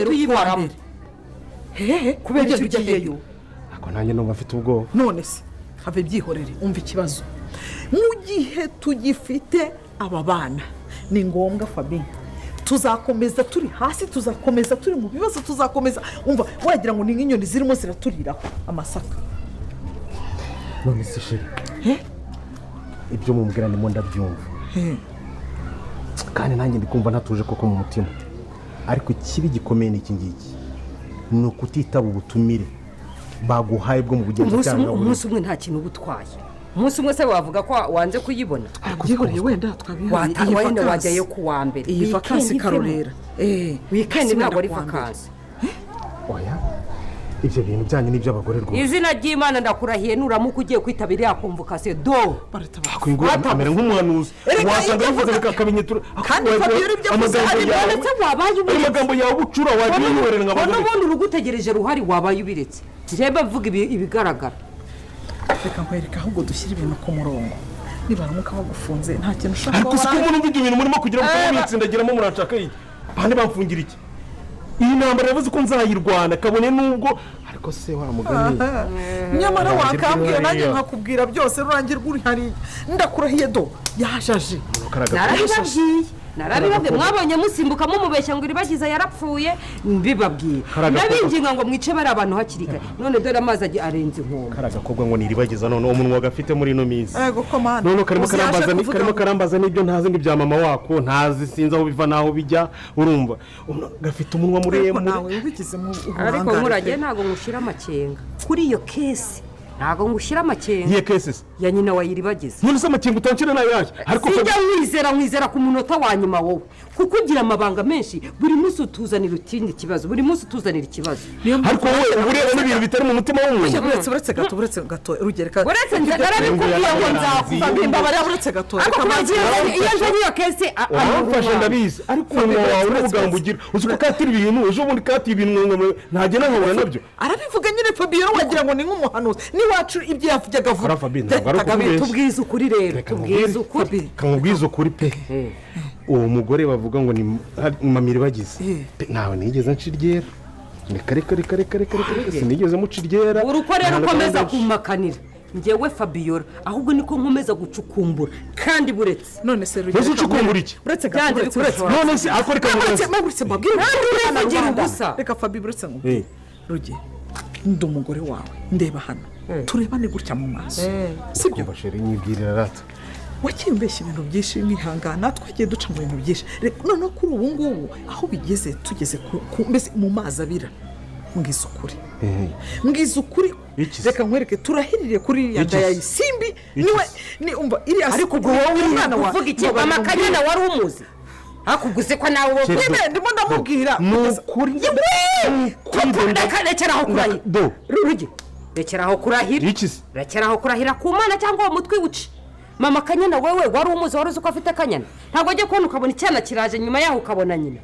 Guhera ukwa uyibaramo. mbere. Hehe? Kubera Ugenda icyo ujya hehe? ugiyeyo. Ariko nanjye numva mfite ubwoba. None se have, byihorere. Umva ikibazo: mu gihe tugifite aba bana, ni ngombwa, Fabi, tuzakomeza turi hasi, tuzakomeza turi mu bibazo, tuzakomeza, umva, wagira ngo ni nk'inyoni zirimo ziraturiraho amasaka. None se chéri, ibyo mubwira ndimo ndabyumva, kandi nanjye ndi kumva ntatuje koko mu mutima. Ariko ikibi gikomeye ni iki ngiki: ni ukutitaba ubutumire baguhaye bwo mu Umunsi bugenzacyaha. umwe, umunsi umwe nta kintu uba utwaye. Umunsi umwe se wavuga ko wanze kuyibona? Byihoreye, wenda twabihariye iyi Wenda vacances. wajyayo ku wa mbere. Iyi Weekend vacances ivemo. ikarorera. Weekend Hasi ntabwo wenda ari kuwa mbere. vacances. Oya, ibyo bintu byanyu ni iby'abagore rwose. Izina ry'Imana, ndakurahiye, nuramuka ugiye kwitabira iriya convocation do. Barahita Ngo amera nk'umuhanuzi. Erega Wasanga ibyo bivuze bikakamenyetura. Kandi Fabiola ibyo avuze hari Ndetse wabaye Ayo ubiretse. magambo yawe ucura, wagiye uyihorera Ubona nkabanza. ubundi urugutegereje ruhari, wabaye ubiretse. Njyewe mvuga ibigaragara. Reka nkwereka, ahubwo dushyire ibintu ku murongo. Nibaramuka bagufunze, nta kintu ushaka. Ariko siko umuntu umva ibyo bintu murimo kugira ngo mwitsindagiramo, muranshaka iki? Bande bamfungira iki? Iyi ntambara yavuze ko nzayirwana kabone nubwo, ariko se wa mugani Nyamara Rurangirwa wakambwira uri nanjye hariya. nkakubwira byose. Rurangirwa uri hariya, ndakurahiye do, yajaje. Narabibabwiye, narabibabwiye. Mwabonye musimbuka mumubeshya ngo Iribagiza yarapfuye, mbibabwiye. Ndabinginga ngo mwice bari abantu hakiri kare, none dore amazi agiye arenze inkombe. Kari agakobwa ngo niribagiza, none umunwa gafite muri ino minsi. Ego ko mana. None karimo Uzi yaje karambaza kuvuga karimo ngo- karambaza n'ibyo ntazi, ngo ibya mama wako ntazi, sinzi aho biva n'aho bijya. Urumva gafite umunwa Ariko muremure. nawe ubigizemo Ariko uburangare nkuragiye, pe. ntabwo ngushyira amakenga kuri iyo case, ntabwo ngushyira amakenga. Iyihe case se? Ya nyina wa Iribagiza. None se amakenga utanshyira nayo yaje? Ariko Sijya nkwizera, nkwizera ku munota wa nyuma wowe, kuko ugira amabanga menshi. Buri munsi utuzanira ikindi kibazo, buri munsi utuzanira ikibazo. Niyo mpamvu Ariko wowe uba ureba n'ibintu bitari mu mutima w'umuntu. Uretse, uretse gato, uretse gato, rugereka. Uretse narabikubwiye ngo nzakuva. Fabi, mbabarira, uretse gato. Ariko Reka kuba manze- iyo nzanye iyo case Uramfashe, ndabizi, ariko umunwa wawe n'ubugambo ugira, uzi ko katira ibintu, ejo bundi katira ibintu ntagenda nkahura nabyo. Arabivuga nyine Fabiola, wagira ngo ni nk'umuhanuzi n'iwacu, ibyo yavugaga avuga. Kora Fabi, ntabwo ari Byahitaga ukubeshya. Tubwize ukuri rero. Reka Tubwize nkubwire. ukuri. Kamubwize ukuri pe, uwo mugore bavuga ngo ni mama Iribagiza pe, ntawe nigeze nca iryera. Reka, reka, reka, reka, reka, reka, sinigeze muca iryera. Uri uko rero Nta ukomeza gahunda. kumakanira ngewe Fabiola, ahubwo niko nkomeza gucukumbura kandi buretse. None se Mbese rugereka ucukumbura iki? Uretse gato. Byanze Uretse, uretse. bikurikira. None se ako, reka Uretse, mubaze. uretse mbabwire. Ntabwo urivugira ubusa. Reka Fabi, uretse nkubwire. Ruge, ndi umugore wawe, ndeba hano, turebane gutya mu maso, sibyo? Kumva chéri, nyibwirira rata. Wagiye umbeshya ibintu byinshi, mwihangana, twagiye duca mu bintu byinshi. Reka noneho kuri ubu ngubu aho bigeze, tugeze mbese mu mazi abira. Mbwiza ukuri, mbwiza ukuri. Iki se? Reka nkwereke, turahirire kuri iriya Iki nda se? ya Isimbi. Iki Niwe se? ni umva iriya Ariko ubwo wowe uri umwana wa kuvuga iki? Mama Kanyana wari umuzi, hakuguze ko nawe wowe Chéri, Nyine ndimo ndamubwira. Ni ukuri, ni ukuri. Reka, rekera aho kurahira. Do. Rugi, rekera aho kurahira. Iki se? Rekera aho kurahira ku Mana cyangwa uwo mutwe uce. Mama Kanyana wowe wari umuzi? Wari uzi ko afite akanyana? Ntabwo ajya kubona ukabona icyana kiraje, nyuma yaho ukabona nyina.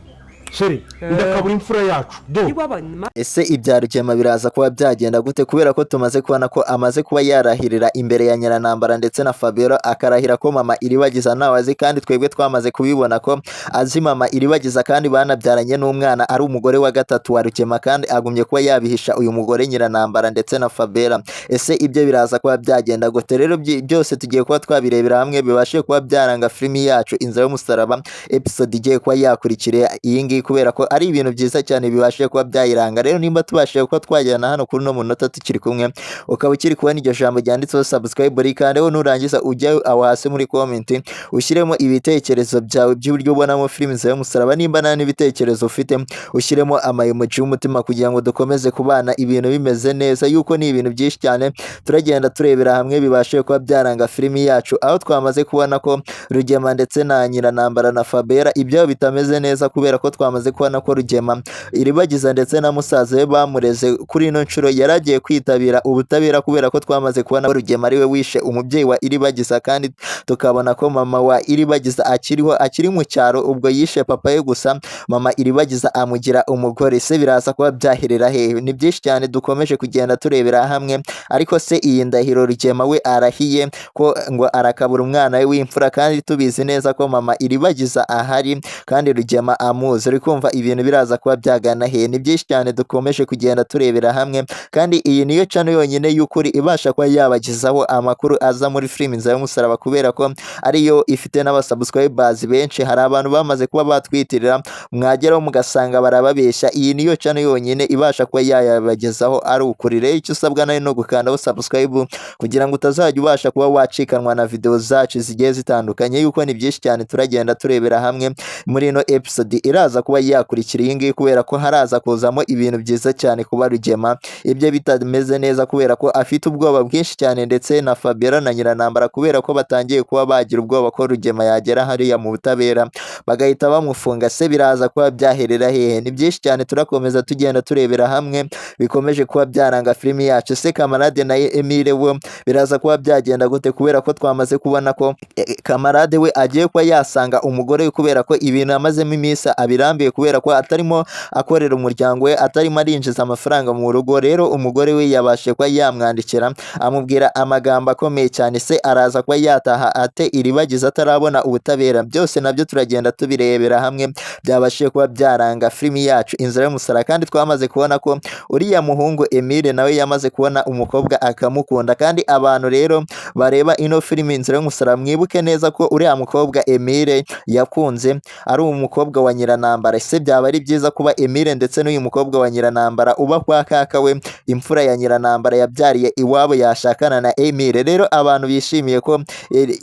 Chéri, ndakabura imfura yacu do. Iwabo. Ese ibya Rugema biraza kuba byagenda gute? Kubera ko tumaze kubona ko amaze kuba yarahirira imbere ya Nyiranambara ndetse na Fabiola, akarahira ko mama Iribagiza ntawe azi, kandi twebwe twamaze kubibona ko azi mama Iribagiza, kandi banabyaranye n'umwana, ari umugore wa gatatu wa Rugema, kandi agumye kuba yabihisha uyu mugore Nyiranambara ndetse na Fabiola. Ese ibyo biraza kuba byagenda gute? Rero byose tugiye kuba twabirebera hamwe, bibashe kuba byaranga filimi yacu Inzira y'Umusaraba, episode igiye kuba yakurikira iyi ngiyi, kubera ko ari ibintu byiza cyane bibashije kuba byayiranga. Rero nimba tubashije kuba twajyana hano kuri uno munota tukiri kumwe, ukaba ukiri kubona iryo jambo ryanditseho subscribe, rikandeho. Nurangiza ujye aho hasi muri comment, ushyiremo ibitekerezo byawe by'uburyo ubonamo filimi Inzira y'Umusaraba. Nimba nta n'ibitekerezo ufite, ushyiremo ama emoji y'umutima kugira ngo dukomeze kubana ibintu bimeze neza, yuko ni ibintu byinshi cyane turagenda turebera hamwe bibashe kuba byaranga filimi yacu, aho twamaze kubona ko Rugema ndetse na Nyiranambara na Fabera ibyabo bitameze neza, kubera ko twamaze kubona ko Rugema, Iribagiza ndetse na musaza we bamureze. Kuri ino nshuro yari agiye kwitabira ubutabera, kubera ko twamaze kubona ko Rugema ariwe wishe umubyeyi wa Iribagiza, kandi tukabona ko mama wa Iribagiza akiriho, akiri mu cyaro. Ubwo yishe papa we gusa, mama Iribagiza amugira umugore. Se biraza kuba byaherera hehe? Ni byinshi cyane dukomeje kugenda turebera hamwe. Ariko se iyi ndahiro Rugema we arahiye ko ngo arakabura umwana we w'imfura, kandi tubizi neza ko mama Iribagiza ahari kandi Rugema amuzi, uri kumva ibintu biraza kuba byagana he? Ni byinshi cyane dukomeje kugenda turebera hamwe, kandi iyi niyo channel yonyine y'ukuri ibasha kuba yabagezaho amakuru aza muri filimi Inzira y'Umusaraba, kubera ko ariyo ifite n'abasubscribers benshi. Hari abantu bamaze kuba batwitirira, mwageraho mugasanga barababeshya. Iyi niyo channel yonyine ibasha kuba yayabagezaho ari ukuri. Rero icyo usabwa nawe no gukandaho subscribe kugira ngo utazajya ubasha kuba wacikanwa na video zacu zigiye zitandukanye, yuko ni byinshi cyane turagenda turebera hamwe muri ino episode iraza kuba yakurikira iyi ngiyi, kubera ko haraza kuzamo ibintu byiza cyane kuba Rugema ibyo bitameze neza, kubera ko afite ubwoba bwinshi cyane, ndetse na Fabiola na Nyiranambara, kubera ko batangiye kuba bagira ubwoba ko Rugema yagera hariya mu butabera bagahita bamufunga. Se biraza kuba byaherera hehe? Ni byinshi cyane turakomeza tugenda turebera hamwe bikomeje kuba byaranga filimi yacu. Se Kamarade na Emile we biraza kuba byagenda gute? Kubera ko twamaze kubona ko Kamarade we agiye kuba yasanga umugore we, kubera ko ibintu amazemo iminsi abirambiye, kubera ko atarimo akorera umuryango we, atarimo arinjiza amafaranga mu rugo. Rero umugore we yabashije kuba yamwandikira amubwira amagambo akomeye cyane. Se araza kuba yataha ate Iribagiza atarabona ubutabera? Byose nabyo turagenda tubirebera hamwe byabashije kuba byaranga filimi yacu Inzira y'Umusaraba. Kandi twamaze kubona ko uriya muhungu Emile nawe yamaze kubona umukobwa akamukunda. Kandi abantu rero bareba ino filimi Inzira y'Umusaraba, mwibuke neza ko uriya mukobwa Emile yakunze ari umukobwa wa Nyiranambara. Ese byaba ari byiza kuba Emile ndetse n'uyu mukobwa wa Nyiranambara uba kwa kaka we, imfura ya Nyiranambara yabyariye iwabo, yashakana na Emile? Rero abantu bishimiye ko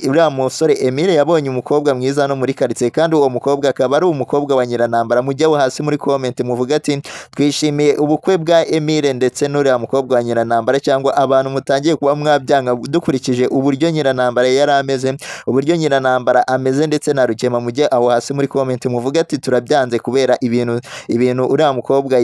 uriya musore Emile yabonye umukobwa mwiza no muri karitsiye, kandi uwo mukobwa akaba ari umukobwa wa Nyiranambara, mujyeho hasi muri comment muvuga ati twishimiye ubukwe bwa Emile ndetse n'uriya mukobwa wa Nyiranambara, cyangwa abantu mutangiye kuba mwabyanga dukurikije uburyo Nyiranambara yari ameze, uburyo Nyiranambara ameze ndetse na Rugema, mujye aho hasi muri comment muvuga ati turabyanze kubera ibintu uriya mukobwa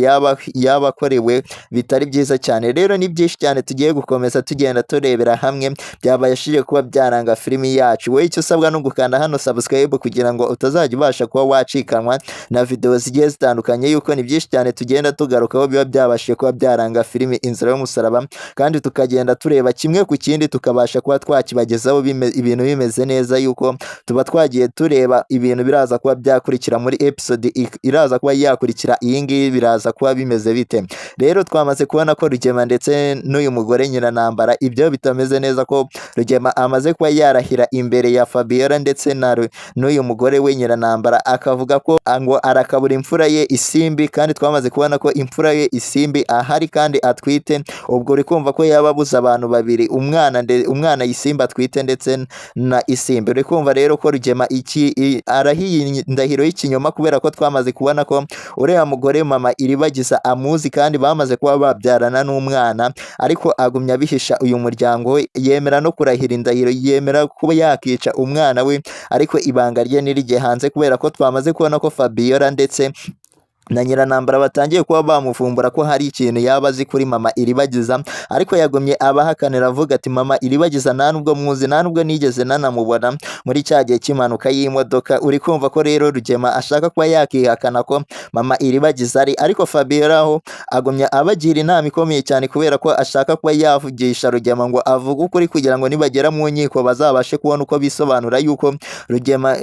yaba akorewe bitari byiza cyane. Rero ni byinshi cyane tugiye gukomeza tugenda turebera hamwe byabashije kuba byaranga filimi yacu. Wowe icyo usabwa no gukanda hano subscribe kugira ngo utazajya ubasha kuba wacikanwa na video zigiye zitandukanye, yuko ni byinshi cyane tugenda tugarukaho biba byabashije kuba byaranga filimi Inzira y'Umusaraba, kandi tukagenda tureba kimwe ku kindi tukabasha kuba twakibagezaho ibintu bimeze neza, yuko tuba twagiye tureba ibintu biraza kuba byakurikira muri episode iraza kuba yakurikira iyi ngiyi, biraza kuba bimeze bite. Rero twamaze kubona ko Rugema ndetse n'uyu mugore Nyiranambara ibyo bitameze neza, ko Rugema amaze kuba yarahira imbere ya Fabiola ndetse n'uyu mugore we Nyiranambara, akavuga ko ngo arakabura imfura ye Isimbi, kandi twamaze kubona ko imfura ye Isimbi ahari kandi atwite. Ubwo uri kumva ko yaba abuze abantu babiri, umwana Isimbi atwite ndetse na Isimbi. Uri kumva rero ko Rugema arahiye indahiro y'ikinyoma, kubera ko twamaze kubona ko uriya mugore mama Iribagiza amuzi kandi bamaze kuba babyarana n'umwana, ariko agumya abihisha uyu muryango we, yemera no kurahira indahiro, yemera kuba yakica umwana we, ariko ibanga rye ntirijye hanze, kubera ko twamaze kubona ko Fabiola ndetse na Nyiranambara batangiye kuba bamuvumbura ko hari ikintu yaba azi kuri mama Iribagiza, ariko yagumye abahakanira avuga ati mama Iribagiza nta nubwo muzi, nta nubwo nigeze nanamubona muri cya gihe cy'impanuka y'imodoka. Uri kumva ko rero Rugema ashaka kuba yakihakana ko mama Iribagiza ari, ariko Fabiola aho agumya abagira inama ikomeye cyane, kubera ko ashaka kuba yavugisha Rugema ngo avuge ukuri, kugira ngo nibagera mu nkiko bazabashe kubona uko bisobanura, yuko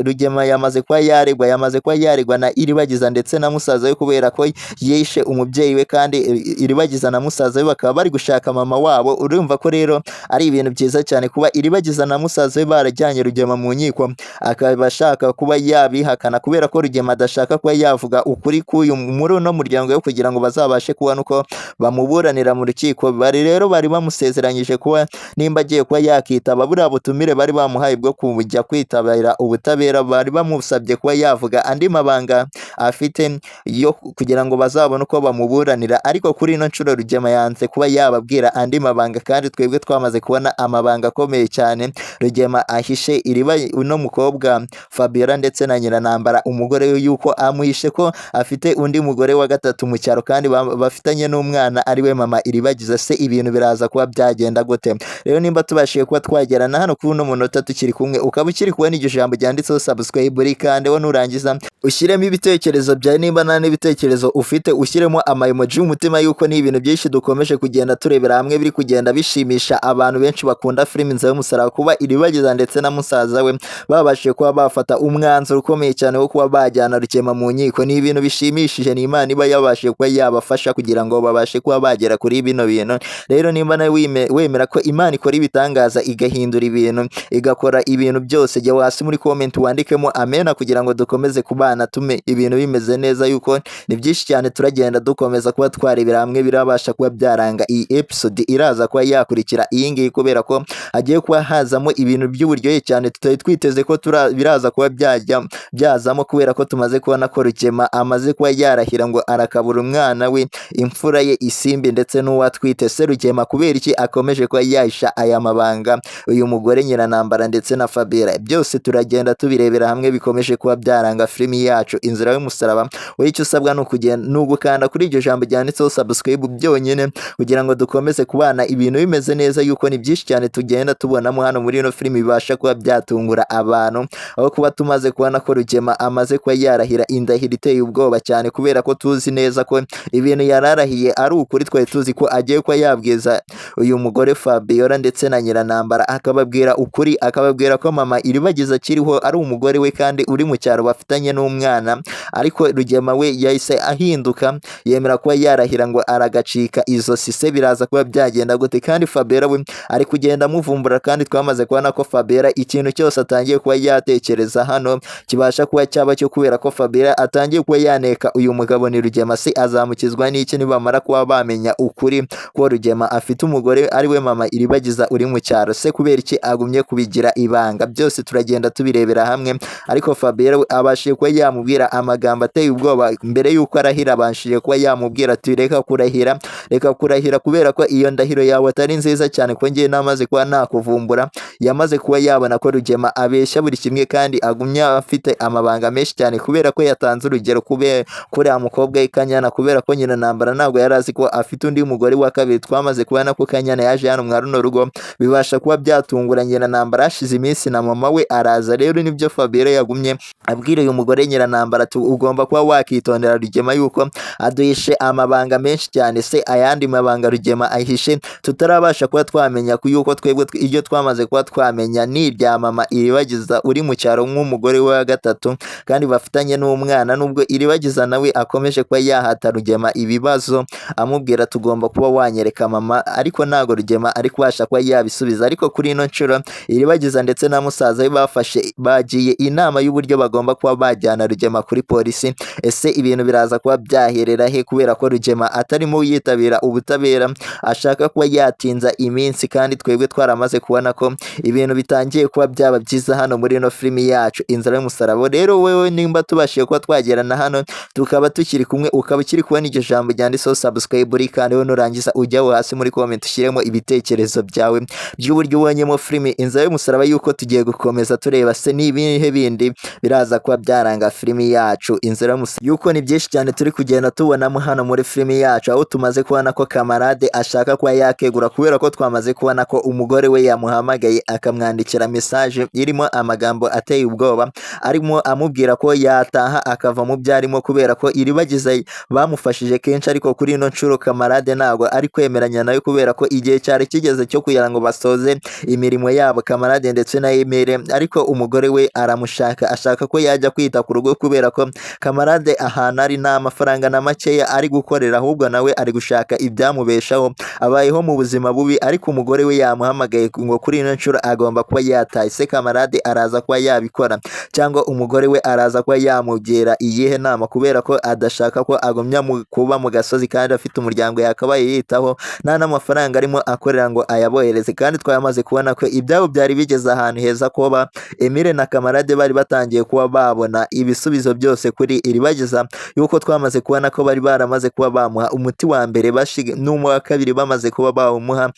Rugema yamaze kuba yaregwa, yamaze kuba yaregwa na Iribagiza ndetse na musaza we, kubera ko yishe umubyeyi we, kandi Iribagiza na musaza we bakaba bari gushaka mama wabo. Urumva ko rero ari ibintu byiza cyane kuba Iribagiza na musaza we barajyanye Rugema mu nkiko, akaba ashaka kuba yabihakana, kubera ko Rugema adashaka kuba yavuga ukuri k'uyu muri uno muryango we, kugira ngo bazabashe kubona uko bamuburanira mu rukiko. Bari rero bari bamusezeranyije kuba nimba agiye kuba yakitaba buriya butumire bari bamuhaye bwo kujya kwitabira ubutabera, bari bamusabye kuba yavuga andi mabanga afite yo kugira ngo bazabone uko bamuburanira. Ariko kuri ino nshuro Rugema yanze kuba yababwira andi mabanga, kandi twebwe twamaze kubona amabanga akomeye cyane Rugema ahishe iriba uno mukobwa Fabiola ndetse na Nyiranambara umugore we, yuko amuhishe ko afite undi mugore wa gatatu mu cyaro, kandi bafitanye n'umwana ari we mama Iribagiza. Se ibintu biraza kuba byagenda gute? Rero nimba tubashije kuba twagerana hano kuri uno munota tukiri kumwe, ukaba ukiri kubona iryo jambo ryanditseho subscribe, kandi wo nurangiza ushyiremo ibitekerezo byawe, nimba nta ibitekerezo ufite, ushyiremo ama emoji y'umutima, yuko ni ibintu byinshi dukomeje kugenda turebera hamwe biri kugenda bishimisha abantu benshi bakunda filimi Inzira y'Umusaraba, kuba Iribagiza ndetse na musaza we babashije kuba bafata umwanzuro ukomeye cyane wo kuba bajyana Rugema mu nkiko. Ni ibintu bishimishije, ni Imana iba yabashije kuba yabafasha kugira ngo babashe kuba bagera kuri bino bintu. Rero nimba nawe wemera ko Imana ikora ibitangaza, igahindura ibintu, igakora ibintu byose, jya hasi muri comment wandikemo amena kugira ngo dukomeze kubana tume ibintu bimeze neza, yuko ni byinshi cyane turagenda dukomeza kuba twarebera hamwe birabasha kuba byaranga iyi episode iraza kuba yakurikira iyi ngiyi, kubera ko hagiye kuba hazamo ibintu by'uburyohe cyane tutari twiteze ko biraza kuba byajya byazamo, kubera ko tumaze kubona ko Rugema amaze kuba yarahira ngo arakabura umwana we, imfura ye Isimbi ndetse n'uwatwite. Se Rugema kubera iki akomeje kuba yahisha aya mabanga uyu mugore Nyiranambara ndetse na Fabiola? Byose turagenda tubirebera hamwe bikomeje kuba byaranga filimi yacu Inzira y'Umusaraba. Wowe icyo usabwa ni ukugenda ni ugukanda kuri iryo jambo ryanditseho subscribe byonyine, kugira ngo dukomeze kubana ibintu bimeze neza, yuko ni byinshi cyane tugenda tubonamo hano muri ino filimi bibasha kuba byatungura abantu, aho kuba tumaze kubona ko Rugema amaze kuba yarahira indahiro iteye ubwoba cyane, kubera ko tuzi neza ko ibintu yararahiye ari ukuri. Twari tuzi ko agiye kuba yabwiza uyu mugore Fabiola ndetse na Nyiranambara, akababwira ukuri, akababwira ko mama Iribagiza akiriho ari umugore we kandi uri mu cyaro bafitanye n'umwana. Ariko Rugema we yahise ahinduka, yemera kuba yarahira ngo aragacika izosi. Se biraza kuba byagenda gute? Kandi Fabiola we ari kugenda amuvumbura, kandi twamaze kubona ko Fabiola ikintu cyose atangiye kuba yatekereza hano kibasha kuba cyaba cyo, kubera ko Fabiola atangiye kuba yaneka uyu mugabo ni Rugema. Se azamukizwa n'iki nibamara kuba bamenya ukuri ko Rugema afite umugore ari we mama Iribagiza uri mu cyaro? Se kubera iki agumye kubigira ibanga? Byose turagenda tubirebera hamwe. Ariko Fabiola we abashije kuba yamubwira amagambo ateye ubwoba mbere y'uko arahira, abashije kuba yamubwira ati reka kurahira, reka kurahira, kubera ko iyo ndahiro yawe atari nziza cyane, ko ngiye namaze kuba nakuvumbura. Yamaze kuba yabona ko Rugema abeshya buri kimwe kandi agumya afite amabanga menshi cyane, kubera ko yatanze urugero kube kuriya mukobwa we Kanyana, kubera ko Nyiranambara ntabwo yari azi ko afite undi mugore wa kabiri. Twamaze kubona ko Kanyana yaje hano mwa runo rugo, bibasha kuba byatungura Nyiranambara. Hashize iminsi na mama we araza. Rero nibyo Fabiola yagumye abwira uyu mugore Nyiranambara ati ugomba kuba wakitondera Rugema yuko aduhishe amabanga menshi cyane. Se ayandi mabanga Rugema ahishe tutarabasha kuba twamenya, ku yuko twebwe ibyo twamaze kuba twamenya ni ibya mama Iribagiza uri mu cyaro nk'umugore we wa gatatu kandi bafitanye n'umwana, nubwo Iribagiza nawe akomeje kuba yahata Rugema ibibazo amubwira tugomba kuba wanyereka mama, ariko ntago Rugema ari kubasha kuba yabisubiza. Ariko kuri ino nshuro Iribagiza ndetse na musaza we bafashe bagiye inama y'uburyo bagomba kuba bajyana Rugema kuri polisi. Ese ibintu biraza kuba byaherera he? Kubera ko Rugema atarimo yitabira ubutabera, ashaka kuba yatinza iminsi, kandi twebwe twaramaze kubona ko ibintu bitangiye kuba byaba byiza hano muri ino filimi yacu Inzira y'Umusaraba. Rero wewe nimba tubashije kuba twagerana hano tukaba tukiri kumwe, ukaba ukiri kubona iryo jambo ryanditseho subscribe uri, kandi wowe nurangiza ujya hasi muri comment ushyiremo ibitekerezo byawe by'uburyo ubonyemo filimi Inzira y'Umusaraba, yuko tugiye gukomeza tureba se n'ibihe bindi biraza kuba byaranga filimi yacu Inzira y'Umusaraba, yuko ni byinshi cyane turi kugenda tubonamo hano muri filimi yacu, aho tumaze kubona ko Kamarade ashaka kuba yakegura, kubera ko twamaze kubona ko umugore we yamuhamagaye akamwandikira message irimo amagambo ateye ubwoba, arimo amubwira ko yataha akava mu byo arimo, kubera ko Iribagiza bamufashije kenshi. Ariko kuri ino nshuro Kamarade ntabwo ari kwemeranya nawe, kubera ko igihe cyari kigeze cyo kugira ngo basoze imirimo yabo Kamarade ndetse na Emile, ariko umugore we aramushaka, ashaka ko yajya kwita ku rugo, kubera ko Kamarade ahantu ari nta mafaranga na makeya ari gukorera, ahubwo nawe ari gushaka ibyamubeshaho, abayeho mu buzima bubi. Ariko umugore we yamuhamagaye ngo kuri ino nshuro agomba kuba yataye. Se Kamarade araza kuba yabikora, cyangwa umugore we araza kuba yamugira iyihe nama? Kubera ko adashaka ko agumya kuba mu gasozi kandi afite umuryango yakabaye yitaho, nta n'amafaranga arimo akorera ngo ayabohereze. Kandi twamaze kubona ko ibyabo byari bigeze ahantu heza, kuba Emile na Kamarade bari batangiye kuba babona ibisubizo byose kuri Iribagiza, yuko twamaze kubona ko bari baramaze kuba bamuha umuti wa mbere n'uwa kabiri bamaze kuba bawumuha.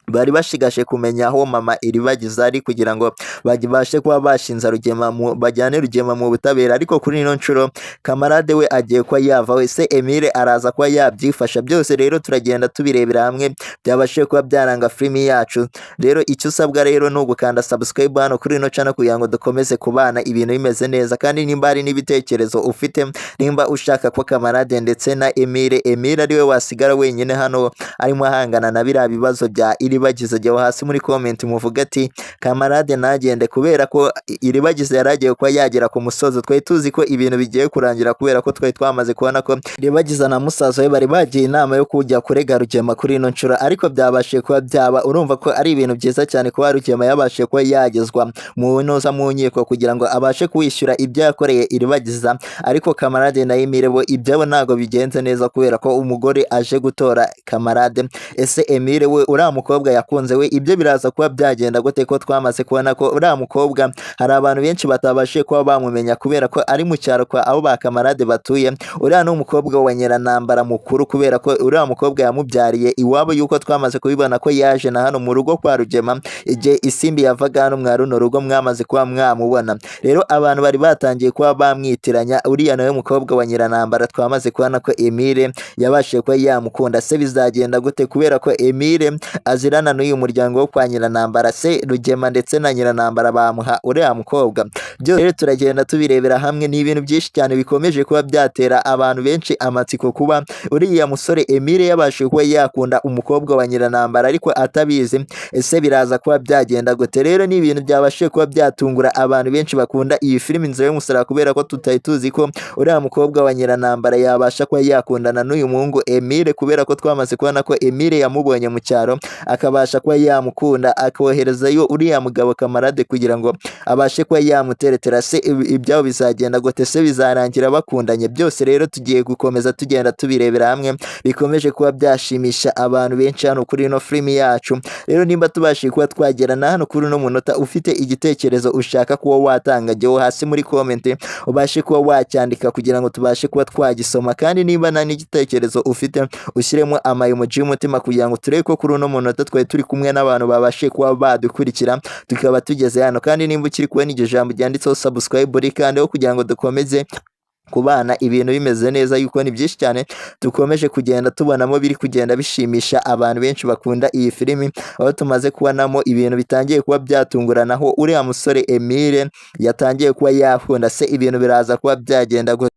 Bari bashigaje kumenya aho mama Iribagiza ari kugira ngo babashe kuba bashinza Rugema bajyane Rugema mu butabera. Ariko kuri ino nshuro Kamarade we agiye kuba yavaho. Ese Emile araza kuba yabyifasha? Byose rero turagenda tubirebera hamwe byabashije kuba byaranga filimi yacu. Rero icyo usabwa rero ni ugukanda subscribe hano kuri ino channel kugira ngo dukomeze kubana ibintu bimeze neza. Kandi nimba hari n'ibitekerezo ufite, nimba ushaka ko Kamarade ndetse na Emile ariwe wasigara wenyine hano arimo ahangana na biriya bibazo bya Iribagiza, jya hasi muri comment muvuga ati Kamarade ntagende, kubera ko Iribagiza yari agiye kuba yagera ku musozo. Twari tuzi ko ibintu bigiye kurangira kubera ko twari twamaze kubona ko Iribagiza na musaza we bari bagiye inama yo kujya kurega Rugema kuri ino nshuro, ariko byabashije kuba byaba. Urumva ko ari ibintu byiza cyane kuba Rugema yabashije kuba yagezwa mu ntuza mu nkiko kugira ngo abashe kuwishyura ibyo yakoreye Iribagiza. Ariko Kamarade na Emile bo ibyabo ntabwo bigenze neza kubera ko umugore aje gutora Kamarade. Ese Emile we, uriya mukobwa yakunze we, ibyo biraza kuba byagenda gute, ko twamaze kubona ko uriya mukobwa hari abantu benshi batabashije kuba bamumenya kubera ko ari mu cyaro kwa aho ba Kamarade batuye? Uriya ni umukobwa wa Nyiranambara mukuru, kubera ko uriya mukobwa yamubyariye iwabo, yuko twamaze kubibona ko yaje na hano mu rugo kwa Rugema igihe Isimbi yavaga hano mwa runo rugo, mwamaze kuba mwamubona. Rero abantu bari batangiye kuba bamwitiranya. Uriya nawe mukobwa wa Nyiranambara twamaze kubona ko Emile yabashije kuba yamukunda. Se bizagenda gute, kubera ko Emile azirana n'uyu muryango wo kwa Nyiranambara? Se Rugema ndetse na Nyiranambara bamuha uriya mukobwa? Byose rero turagenda tubirebera hamwe. Ni ibintu byinshi cyane bikomeje kuba byatera abantu benshi amatsiko, kuba uriya musore Emile yabashije kuba yakunda umukobwa wa Nyiranambara ariko atabizi. Ese biraza kuba byagenda gute? Rero ni ibintu byabashije kuba byatungura abantu benshi bakunda iyi filimi Inzira y'Umusaraba, kubera ko tutari tuzi ko uriya mukobwa wa Nyiranambara yabasha kuba yakundana n'uyu muhungu Emile, kubera ko twamaze kubona ko Emile yamubonye mu cyaro akabasha kuba yamukunda, akoherezayo uriya mugabo Kamarade kugira ngo abashe kuba yamuteretera. Se ibyabo bizagenda gute? Se bizarangira bakundanye? Byose rero tugiye gukomeza tugenda tubirebera hamwe, bikomeje kuba byashimisha abantu benshi hano kuri ino filimi yacu. Rero nimba tubashije kuba twagera na hano kuri uno munota, ufite igitekerezo ushaka kuba watanga, jyewe hasi muri comment ubashe kuba wacyandika kugira ngo tubashe kuba twagisoma. Kandi niba nta n'igitekerezo ufite, ushyiremo ama emoji y'umutima kugira ngo turebe ko kuri uno munota twari turi kumwe n'abantu babashije kuba badukurikira tukaba tugeze hano. Kandi nimba ukiri kubona iryo jambo ryanditseho subscribe, rikandeho kugira ngo dukomeze kubana ibintu bimeze neza, yuko ni byinshi cyane dukomeje kugenda tubonamo biri kugenda bishimisha abantu benshi bakunda iyi filimi, aho tumaze kubonamo ibintu bitangiye kuba byatungurana, aho uriya musore Emile yatangiye kuba yakunda. Se ibintu biraza kuba byagenda gute?